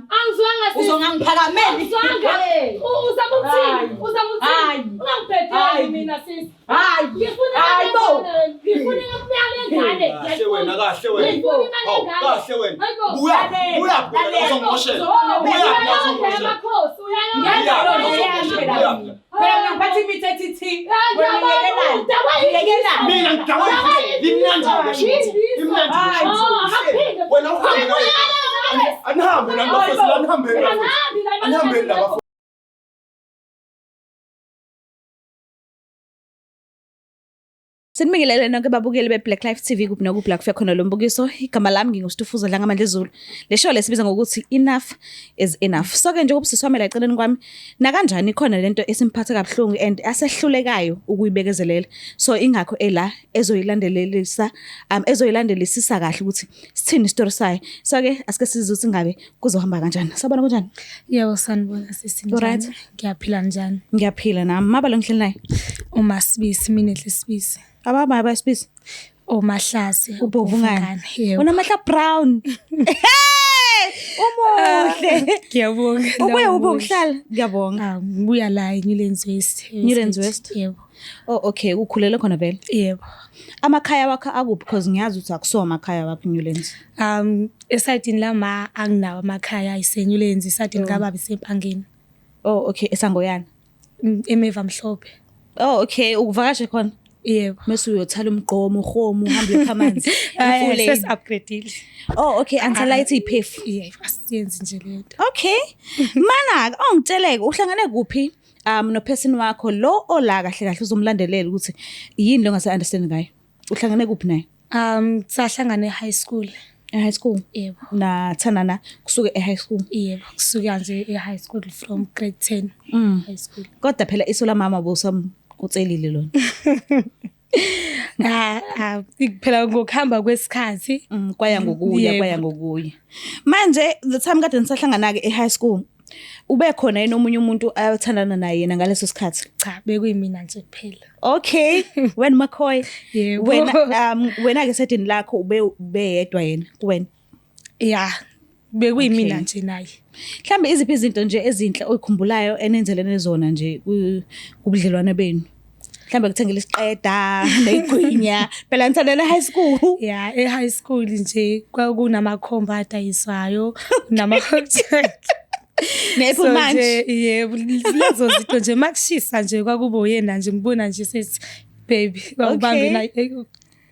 Angizwanga sisi. Uzongangiphakameli. Angizwanga. Hey. Uzama ukuthini? Hayi. Uzama ukuthini? Hayi. Ungangibhedeli Hayi. mina sisi. Hayi. Ngifuna Hayi bo. Ngifuna imali yengane. Kahle wena, kahle wena. Ngifuna imali Hawu, yengane. kahle wena. Hayibo. Buya, Lalela, buya phela lalela. uzongimoshela. Buya Buya phela uzongimoshela. amakhosi. Ngenza Buya loo nto phela yami uzongimoshela. phela. Buya phela. Phela mina ngiphatha imithi ethi thi. Wena uyekelani? Uyekelani? Mina ngidakwe imnandi le shit. Imnandi le Hayi. shit. Wena uhambe naye. Anihambe nani bafowethu, anihambeni bafowethu. Anihambeni la bafowethu. Sinibingelele nonke babukeli be-Black Life TV kuphi nakuphi la kufika khona lo mbukiso. Igama lami nginguStufuza Dlangamandla Zulu. Le show lesibiza ngokuthi Enough is Enough. So ke njengoba usisi wami la eceleni kwami, nakanjani ikhona lento esimphathe kabuhlungu and asehlulekayo ukuyibekezelela. So ingakho ela ezoyilandelelisa ezoyilandelisisa kahle ukuthi sithini isitori sayo. So ke asike sizwe ukuthi ngabe kuzohamba kanjani. Sabona kunjani? Yebo sanibona sisi Alright. njani? Ngiyaphila njani? Ngiyaphila nami. Mabalo ngihleli naye. UMasibisi mina enhle Sibisi. Ababa bayisibisi. Omahlase Ubhovungane. Yebo. Unamahla brown. Hey! Umuhle. Ngiyabonga. Ubuye ube Ngiyabonga. ukuhlala. Ngiyabonga. Ah, ngibuya la eNewlands West. Newlands West? Yebo. Oh okay, ukhulele khona vele. Yebo. Amakhaya wakho akuphi because ngiyazi ukuthi akusiwo amakhaya wakho eNewlands. Esayidini lama anginawo amakhaya iseNewlands, esayidini kababa isempangeni. Oh okay, eSangoyana. Emeva mhlophe. Oh okay, ukuvakashe khona. Yebo. Mase uyothala umgqomo, uhomu, uhambe uyokha amanzi. Hayi emfuleni. sesi upgradeile. Oh okay, angisalayithi iphefu. Yebo, asiyenzi nje leyo nto. Okay. Mana ongitsheleke uhlangane kuphi no person wakho lo ola kahle kahle uzomlandelela ukuthi yini lo ngase understand ngayo. Uhlangane kuphi naye? Sahlangana e-high school. E-high school. Yebo. Nathandana kusuke e-high school. Yebo, kusuka nje e-high school from grade 10 high school. Kodwa phela iso lamama bowusamkutselile lona. Ah, ah, phela ngokuhamba kwesikhathi Kwaya ngokuya, Yebo. kwaya ngokuya. Manje the time kade nisahlangana ke e-high school ube khona yini omunye umuntu ayothandana naye yena ngaleso sikhathi? Cha, bekuyimina nje kuphela. Okay, wena McCoy. Yebo. Wena wena ke sedini lakho ube ubeyedwa yena kuwena. Yeah, bekuyimina Okay. nje naye. Mhlambe iziphi izinto nje ezinhle oyikhumbulayo enenzelene zona nje kubudlelwane benu? Mhlambe kuthengela isiqeda negwinya. Phela nithandana high school. Yeah, e-high school nje kwakunamakhomba adayiswayo, nama hot dog. Ne-apple So munch. nje, yebo, lezo zinto nje makushisa nje kwakuba uyena nje ngibona nje sethi baby kwakubambe Okay. na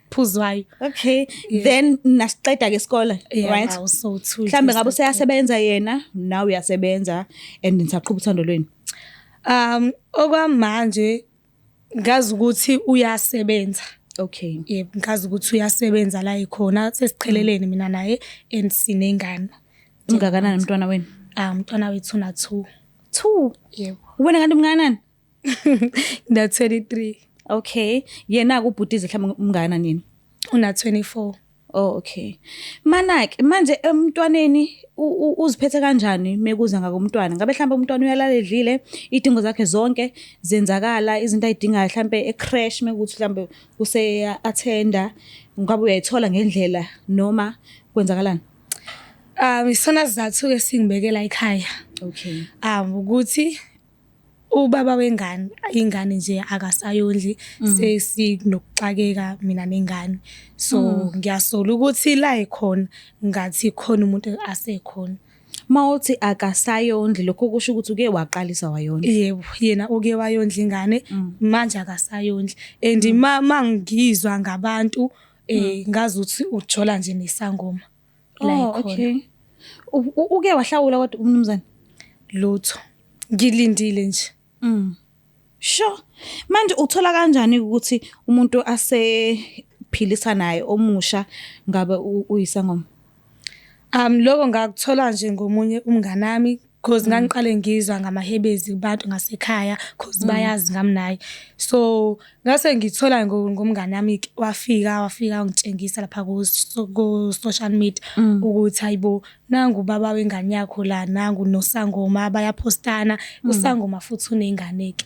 phuzwayo. Okay. Then nasiqeda ke isikole, Yeah, right? awu, so two Mhlambe nje ngabe saqeda. useyasebenza yena, nawe uyasebenza and nisaqhuba uthando lwenu. Okwamanje ngazi ukuthi uyasebenza. Okay. Yebo, ngazi ukuthi uyasebenza la ekhona, sesichelelene mina naye and sinengane. Ungakanani umntwana wenu? Ah, umntwana wethu una 2. 2. Yebo. Wena kanti umngakanani? Ngina 23. Okay. Yena kubhutize mhlawumbe umngakanani yena? Una 24. Oh okay. Mana ke manje emntwaneni uziphethe kanjani mekuza ngakumntwana? Ngabe mhlawumbe umntwana uyalala edlile, idingo zakhe zonke zenzakala, izinto ayidingayo mhlawumbe e-creche mekuthi mhlawumbe useya attenda, ngabe uyayithola ngendlela noma kwenzakalani? Isona sizathu ke singibekela ekhaya. Okay. Ukuthi ubaba wengane, ingane nje akasayondli, sesinokuxakeka mina nengane. So ngiyasola ukuthi la ekhona ngathi khona umuntu asekhona. Mawuthi akasayondli lokho kusho ukuthi uke waqalisa wayondla. Yebo, yena uke wayondla ingane, manje akasayondli. And mangizwa ngabantu ngazi ukuthi ujola nje nesangoma la Oh, ekhona. okay. Uke wahlawula kodwa umnumzane? Lutho. Ngilindile nje. Sure. Manje uthola kanjani ukuthi umuntu asephilisa naye omusha ngabe uyisangoma? Lokho ngakuthola nje ngomunye umnganami because ngangiqale ngizwa ngamahebezi kubantu ngasekhaya because bayazi ngami naye. So ngase ngithola ngomnganami ke, wafika wangitshengisa lapha ku social media ukuthi hayibo nangu ubaba wengane yakho la, nangu nosangoma bayaphostana, usangoma futhi unengane ke.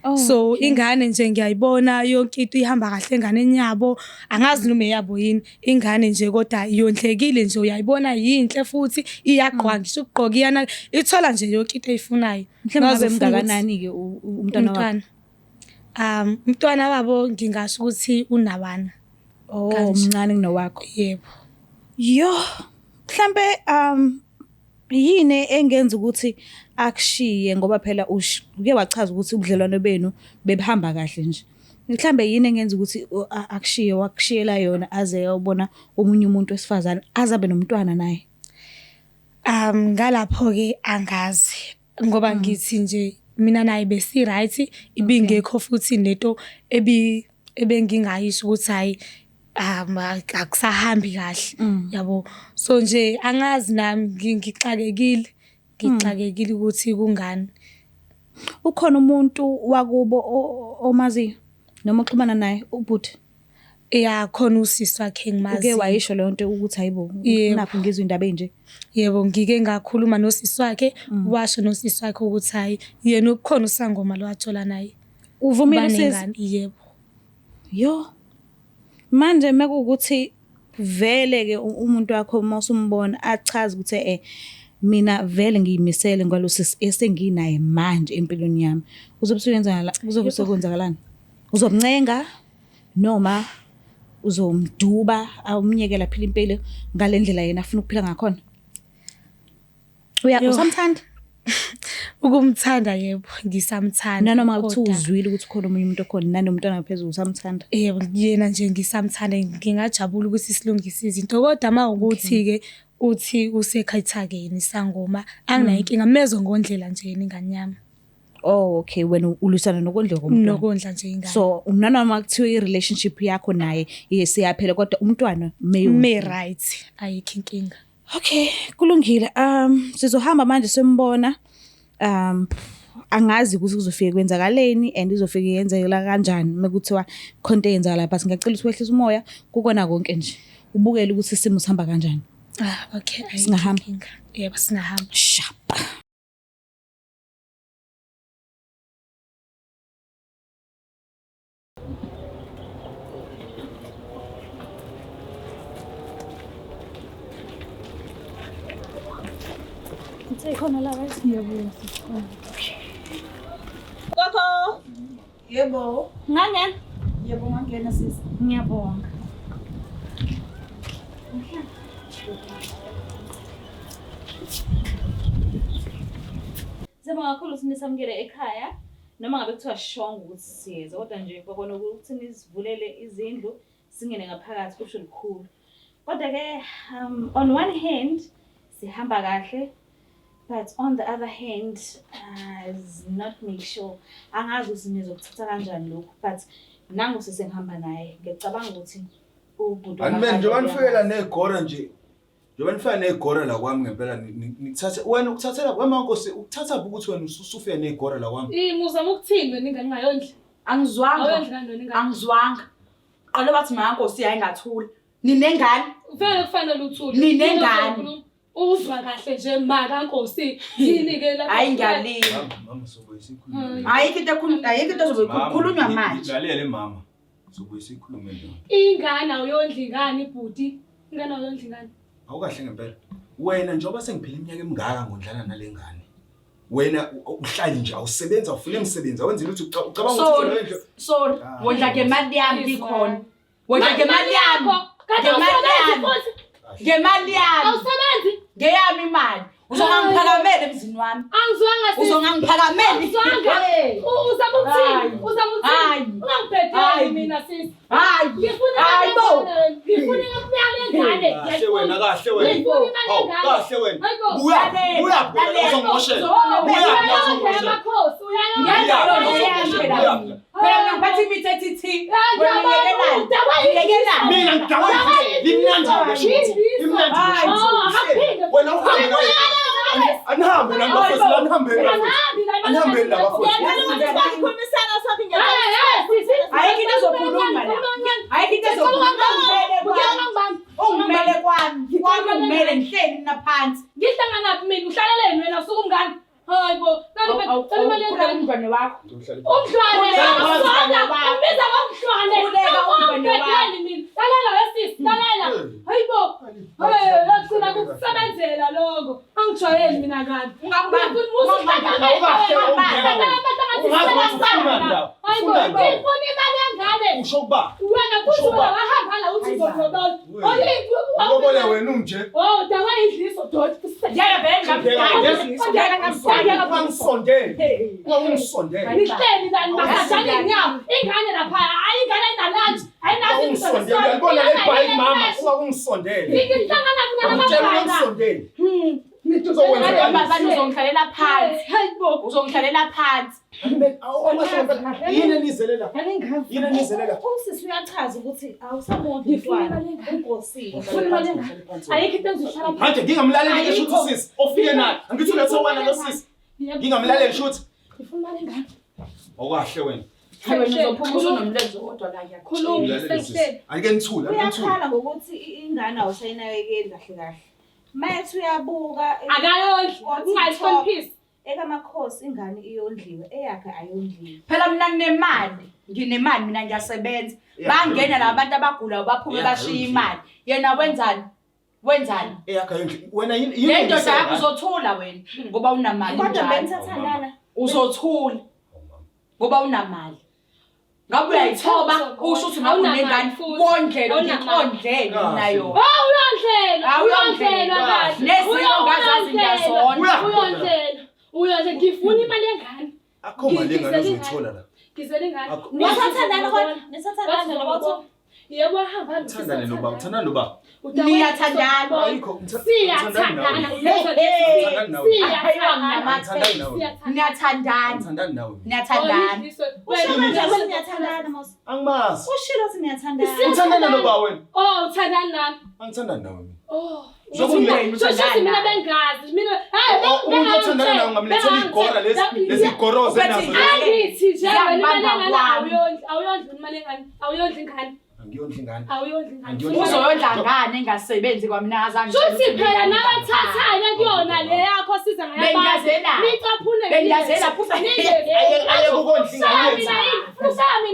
Oh, So okay. ingane nje ngiyayibona yonke into ihamba kahle enganeni yabo, angazi noma eyabo yini ingane nje kodwa yondlekile nje uyayibona yinhle futhi iyagqoka ngisho ukugqoka iyana ithola nje yonke into eyifunayo. Mhlawumbe ngabe Ngaze futhi mngakanani-ke umntwana wakho? umntwana. Umntwana wabo ngingasho ukuthi unawana. Oh, Kanje. mncane kunowakho. Yebo. Yo, mhlambe yini engenza ukuthi akushiye ngoba phela uke wachaza ukuthi ubudlelwano benu bebuhamba kahle nje. Mhlambe yini engenza ukuthi akushiye wakushiyela yona aze ayobona omunye umuntu wesifazane aze abe nomntwana naye? Ngalapho ke angazi ngoba ngithi nje mina naye besi right ibingekho futhi nento ebengingayisho ukuthi hayi akusahambi kahle yabo. So nje angazi nami ngixakekile ngixakekile ukuthi kungani. Ukhona umuntu wakubo omaziyo noma oxhumana naye ubhuti? Ya, khona usisi wakhe Uke engimaziyo. wayisho leyo nto ukuthi hayibo Yebo. nakho ngizwe indaba enje. Yebo, ngike ngakhuluma nosisi wakhe, washo nosisi wakhe ukuthi hayi yena ukhona usangoma lo athola naye. Uvumile usisi? Banengane, yebo. Yo. Manje mekuwukuthi vele ke umuntu wakho uma usumbona achaze ukuthi mina vele ngiyimisele ngalo sisi esenginaye manje empilweni yami. Uzobe usuyenzana uzobe sekwenzakalani? Uzomncenga noma uzomduba awumnyekela phila impilo ngalendlela yena afuna ukuphila ngakhona? Uya usamthanda? Ukumthanda yebo, ngisamthanda. Nanoma kuthiwa uzwile ukuthi ukhona omunye umuntu okhona nanomntwana phezulu usamthanda? Yebo, yena nje ngisamthanda, ngingajabula ukuthi silungise izinto kodwa uma ukuthi-ke uthi usekhayitha-ke yena isangoma, anginayo inkinga mezwe ngondlela nje yena ingane yami. Oh okay, wena ulwisana nokondliwa komntwana. Nokondla nje ingane. So nanoma kuthiwa i-relationship yakho naye siyaphela kodwa umntwana me right, ayikho inkinga. Okay, kulungile. Sizohamba manje simbona. Angazi ukuthi kuzofike kwenzakaleni and izofike yenzekela kanjani mekuthiwa khonto eyenzakala but ngiyacela ukuthi wehlise umoya kukona konke nje. Ubukele ukuthi isimo sihamba kanjani. Ah, okay, ayikho Singahamba. inkinga. Yebo, singahamba. Sharp. Khona la guys. Yebo, sikhona. Gogo. Yebo. Ngangena. Yebo, ngangena sisi. Ngiyabonga. Siyabonga kakhulu ukuthi nisamukele ekhaya. Noma ngabe kuthiwa shongo ukuthi siyeza kodwa nje kwakona ukuthi nisivulele izindlu singene ngaphakathi kusho likhulu. Kodwa ke on one hand sihamba kahle but on the other hand is not make sure. Angazi ukuthi nizokuthatha kanjani lokhu but nangu sesengihamba naye ngiyacabanga ukuthi ubhuti Anime njengoba nifikela negora nje. Njengoba nifika negora la kwami ngempela nikuthathe wena ukuthathela wema Nkosi ukuthatha ukuthi wena usufike negora la kwami. Imuzama ukuthini wena ingane ungayondli? Angizwanga. Awuyondli ngani wena ingane? Angizwanga. Qale bathi ma Nkosi ayingathula. Ninengane? Vele kufanele uthule. Ninengane. Uzwa kahle nje maka Nkosi. Yini ke lapha? Hayi ngiyalila. Mama sobuye sikhulume. Ayikho into ekhulunywa, ayikho into ezobe kukhulunywa manje. Ngilalele mama. Sobuye sikhulume nje. Ingane awuyondli ngani bhuti? Ingane awuyondli ngani? Awukahle ngempela. Wena njengoba sengiphila iminyaka emingaka ngondlana nalengane. Wena uhlali nje awusebenza ufuna umsebenzi awenzi lutho ucabanga ukuthi wena Sorry, wondla ngemali yami ngikhona. Wondla ngemali yami. Kanti awusebenzi futhi. Ngemali yami. Awusebenzi? Ngeyami imali. Uzongangiphakamela emzini wami. Angizwanga sisi. Uzongangiphakamela. Angizwanga. Uzama ukuthini? Uzama ukuthini? Ungangibhedeli mina sisi. Hayi. Ngifuna ngifuna imali yengane. Kahle wena, kahle wena. Hawu, kahle wena. Buya, buya, uzongimoshela. Buya, uzongimoshela. Uyayona. Phela mina ngiphatha imithi ethi thi. Wena uyekelani? Uyekelani? Mina ngidakwa limnandi le Limnandi le Wena uhambe nawe. Anihambe nani bafowethu, anihambe Anihambe la bafowethu. Ayikho into ezokhuluma la. Ayikho into ezokhuluma. Ungimele kwami. Kwami ungimele ngihleli mina phansi. Ngihlanganaphi mina? Uhlaleleni wena usuke umngane? Hayi bo, Cela imali Awukhuleka yengane. umdlwane wakho. Umdlwane Khuleka awusona, umdlwane wakho. umbiza ngomdlwane. Khuleka umdlwane wakho. Awubhekani mina. Lalela wesisi, lalela. Hayibo. Hey, lagcina kukusebenzela lokho. Angijwayeli mina kabi. Ungangibambi. Awukahle ungena wena. Ungazi ukuthi ufunani la. Hayibo, Ufunani la. ngifuna imali yengane. Usho kuba. Wena kuthi wena wahamba la uthi uzolobola. Ulobole wena unje. Oh, dawa idliso doti. Ngeke vele ngamdala. Ungangisondeli. Ungangisondeli. Nihleli la nimakajani inyawo. Ingane lapha, hayi ingane ayinalunch, ayinazo izinto Ungangisondeli. zesikole. Uyalibona le bhayi mama. Ingane Ungangisondeli. Ngihlangana mina Ngitshela namabhala. ungangisondeli. Bani Uzokwenza uzongihlalela phansi. Hayibo. Uzongihlalela phansi. Yini enizele la? Yini enizele la? Usisi uyachaza ukuthi awusamondli Ngifuna umntwana. imali yengane. Ungosile. Ngifuna imali yengane. Ayikho into engizohlala phansi. Manje ngingamlaleli ke shuthi usisi ofike naye. Angithi ulethe wena lo sisi. Yebo. Ngingamlaleli shuthi. Ngifuna imali yengane. Awukahle wena. Hayi wena uzophuma usunomlenze wodwa la ngiyakukhuluma. Khuluma Ngilalele sisi. sengihleli. Ake nithule, ake nithule. Uyakhala ngokuthi ingane awusayinakekeli kahle kahle. Mayethi uyabuka Akayondli. Ungayihloniphisi. ekamakhosi ingane iyondliwe eyakhe ayondliwe. Phela mina nginemali. Nginemali mina ngiyasebenza. Yeah, Bangena la bantu abagulayo baphume Yeah, bashiya ayondliwe. imali. Yena wenzani? Wenzani? Eyakho ayondli. Wena yini yini Le ndoda engizele yakho la? uzothula wena ngoba unamali Kodwa njalo. benithathandana. Uzothula ngoba unamali. Ngabe uyayithoba usho ukuthi ngabe Awunamali unengane futhi. wondlele Awunamali. ngikondlele Kahle. mina yona. Oh, uyondlela. Hawu, Uyondlela kahle. Nezinto ongazazi ngiyazona. Uyondlela. Uyondlela. Ngifuna imali yengane. Akho mali engane ozoyithola la. Ngizele ingane. Akho- Nisathandana kodwa? Nisathandana noba Yebo hamba. Uthandane noba, uthandane noba. Niyathandana. Ayikho, uthandani nawe. Siyathandana. Uthandani nawe. Siyathandana. Uthandani nawe. Niyathandana. Uthandani nawe. Niyathandana. Usho manje ukuthi niyathandana mos. Angimazi. Ushilo ukuthi niyathandana. Uthandana noba wena? Oh, uthandana nami. Angithandani nawe mina. Oh. Zokumlena Shuthi mina bengazi. Mina hey Umuntu othandana nawe ungamlethela igora lezi lezi goroze nazo. lezi. Angithi nje wena imali Ziyangibamba engane kwami. awuyondli, awuyondli imali engane, awuyondli ingane, Angiyondli ingane. awuyondli ingane. Angiyondli. Uzoyondla ngane engasebenzi kwamina azange. Shuthi phela nawe thathane kuyona le yakho siza ngayabantu. Bengiyazela. Nicaphune. Bengiyazela futhi. Aye aye kukondla ingane yethu.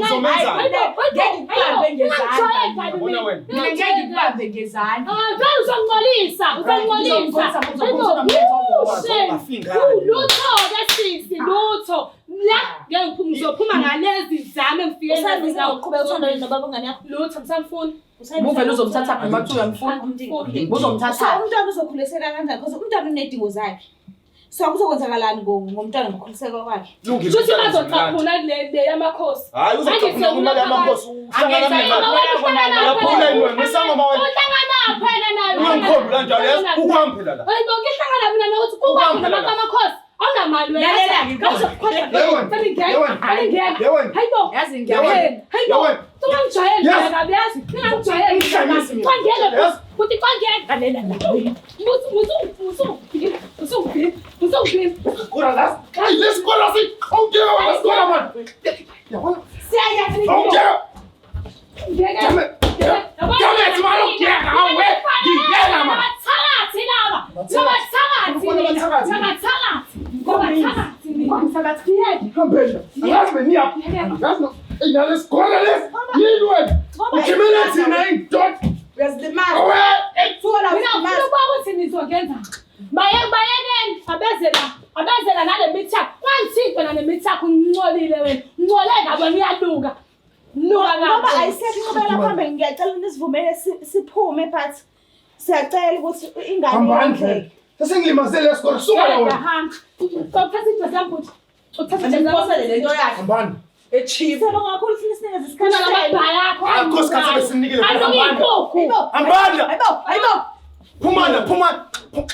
Uzomenzani? Ngeke ngikubambe ngezandla. Yabona wena. Mina ngeke ngikubambe ngezandla. Ah, vele uzongcolisa, uzongcolisa. Ngizongcolisa, ngizongcolisa nomlenze owodwa. Shame. Ungafi ingane. Lutho-ke sisi, lutho. La ngeke ngiphume ngizophuma ngalezi zami engifike Usazisa ngokuqhubeka uthandane nobaba ongane yakho. Lutho ngisamfuna. Muvele uzomthatha phi uma kuthiwa uyamfuna? Angimfuni. Uzomthatha. So umntwana uzokhuliseka kanjani? Because umntwana unedingo zakhe. So kuzokwenzakalani ngomntwana ngokukhuliseka kwakhe? Lungile. Shuthi bazocaphuna kule le yamakhosi. Hayi uzocaphuna kumali yamakhosi uhlangana nemali. Uyaphula Uyaphula yini wena? Usangoma wena. Uhlangana phela nayo. Ungangikhombi kanjalo yazi ukwami phela la. Hayi bonke ihlangana mina nokuthi kukwami Ukwami phela nabantu la. amakhosi. Awunamali wena. Lalela-ke. Yewena. Yewena. Hayibo. Yazi Yewena. ngiyawena. Hayibo. Yewena. Ungangijwayeli Yes. mina kabi yazi. Ungangijwayeli. Ungihlanyise mina. Kwangele. Yes. Kuthi kwangele. Lalela la. Musu musu musu. Musu musu. Kora la. Hayi lesikole si. Awungeke wena sikole man. Yabona. Awungeke. Ngeke. Damn it. Damn it, man, ungeke awe. Ngiyela man. Abathakathi laba. Abathakathi. Ubona abathakathi? Abathakathi. Abathakathi. Abathakathi. Hambeni. Angazi beniyaphi. Angazi no. Ey nalesikole lesi. Yini wena? Ujimele thina indoda. Uyazilimaza. Awe. Suka la Mina ngifuna uzilimaza. ukuba ukuthi nizongenza. Baye bayekeni abeze la. Abeze la nale mithi yakho. Ungangithinti wena nemithi yakho uncolile wena. Uncole kabi wena uyaluka. Nuka Ngoba kabi. ayisekho inqubekela phambili ngiyacela nisivumele siphume but siyacela ukuthi ingane Hamba yondleke. ndlela. Sesengilimazele lesikole. Suka la wena. Hamba. Uthatha into zami bhuti. Uthatha into zami. Ngimphosele lento yakhe Hambani. echeap. Siyabonga kakhulu ukuthi nisinikeze Funa isikhathi senu. lamabhayi akho. Akho sikhathi besinikile. Anuka inkukhu. Hambani. Hayibo, hayibo. Phumana, phumana.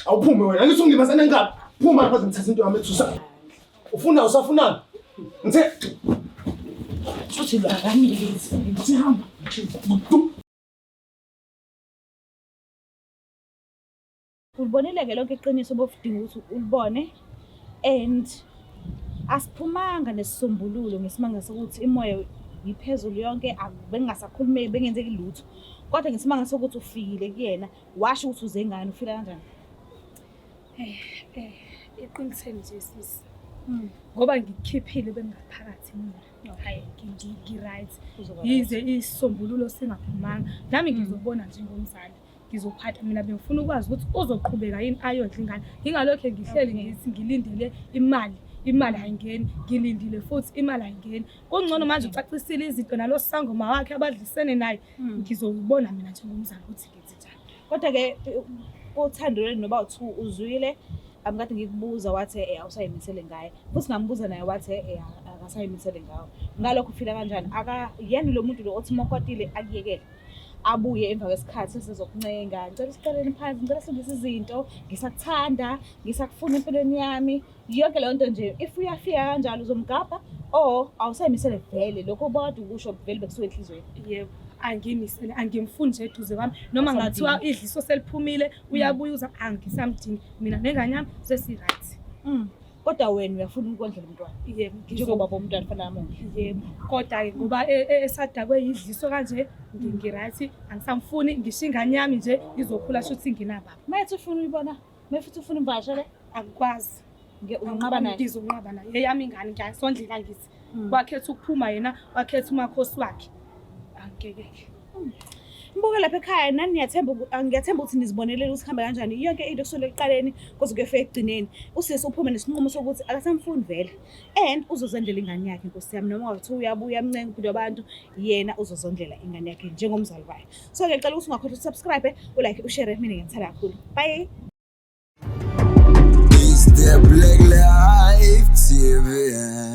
Awuphume wena. Angithi ungilimazele ngapha. Phuma lapha ngithatha into yami ethusa. Ufuna usafunani? Ngithe Shuthi lo akanikezi. sihamba. Ulibonile-ke lonke iqiniso obufudinga ukuthi ulibone and asiphumanga nesisombululo ngesimanga sokuthi imoya iphezulu yonke bengingasakhulumeki bengenzeki lutho. Kodwa ngesimanga sokuthi ufikile kuyena washo ukuthi uze ngani ufila kanjani? Eqinisweni nje sisi. Ngoba ngikukhiphile bengingaphakathi mina. Hayi, ngi-right. Yize isisombululo singaphumanga, nami ngizobona njengomzali. Ngizophatha mina bengifuna ukwazi ukuthi uzoqhubeka yini ayondla ingane. Ngingalokhe ngihleli ngithi ngilindele imali, imali ayingeni, ngilindile futhi imali ayingeni. Kungcono manje ucacisile izinto nalo sangoma wakhe abadlisene naye. Ngizobona mina njengomzali ukuthi ngenze njani. Kodwa-ke uthando lwenu noba u-two uzwile kade ngikubuza wathi awusayimisele ngaye, futhi ngambuza naye wathi akasayimisele ngawe. Ngalokho ufila kanjani? Akayena lo muntu lo othi uma ukwatile akuyekele, abuye emva kwesikhathi sezokuncenga, ngicela siqaleni phansi, ngicela silungise izinto, ngisakuthanda, ngisakufuna empilweni yami. Yonke leyo nto nje, if uyafika kanjalo uzomgabha or awusayimisele vele lokho obakade ukusho vele bekusuka enhliziyweni? Yebo, angimisele, angimfuni nje eduze kwami. Noma ngathiwa idliso seliphumile, uyabuya uza, angisamdingi. Mina nengane yami sesi-right. Kodwa wena uyafuna ukondlela umntwana? Yebo. Njengoba bomntwana fanele amondle. Yebo, kodwa-ke ngoba esadakwe yidliso kanje, ngi-right, angisamfuni, ngisho ingane yami nje izokhula shuthi ingenababa. Mayethi ufuna uyibona, mayethi ufuna imvakashele? Angikwazi. Unqaba naye? Ngizonqaba naye. Eyami ingane ngiyasondlela ngithi. Wakhetha ukuphuma yena, wakhetha umakhosi wakhe. Angeke. Mbuke lapha ekhaya nani ngiyathemba ngiyathemba ukuthi nizibonelele ukuthi kuhambe kanjani yonke into kusukela ekuqaleni kuze kuyofika ekugcineni. Usisi uphume nesinqumo sokuthi akasamfuni vele and uzozondlela ingane yakhe, Nkosi yami, noma kuthiwa uyabuya amncenga ubhuti wabantu, yena uzozondlela ingane yakhe njengomzali wayo. So ngiyacela ukuthi ungakhohlwa usubscribe, ulike, ushare. Mina ngiyakuthanda kakhulu. Bye. It's the Black Life TV.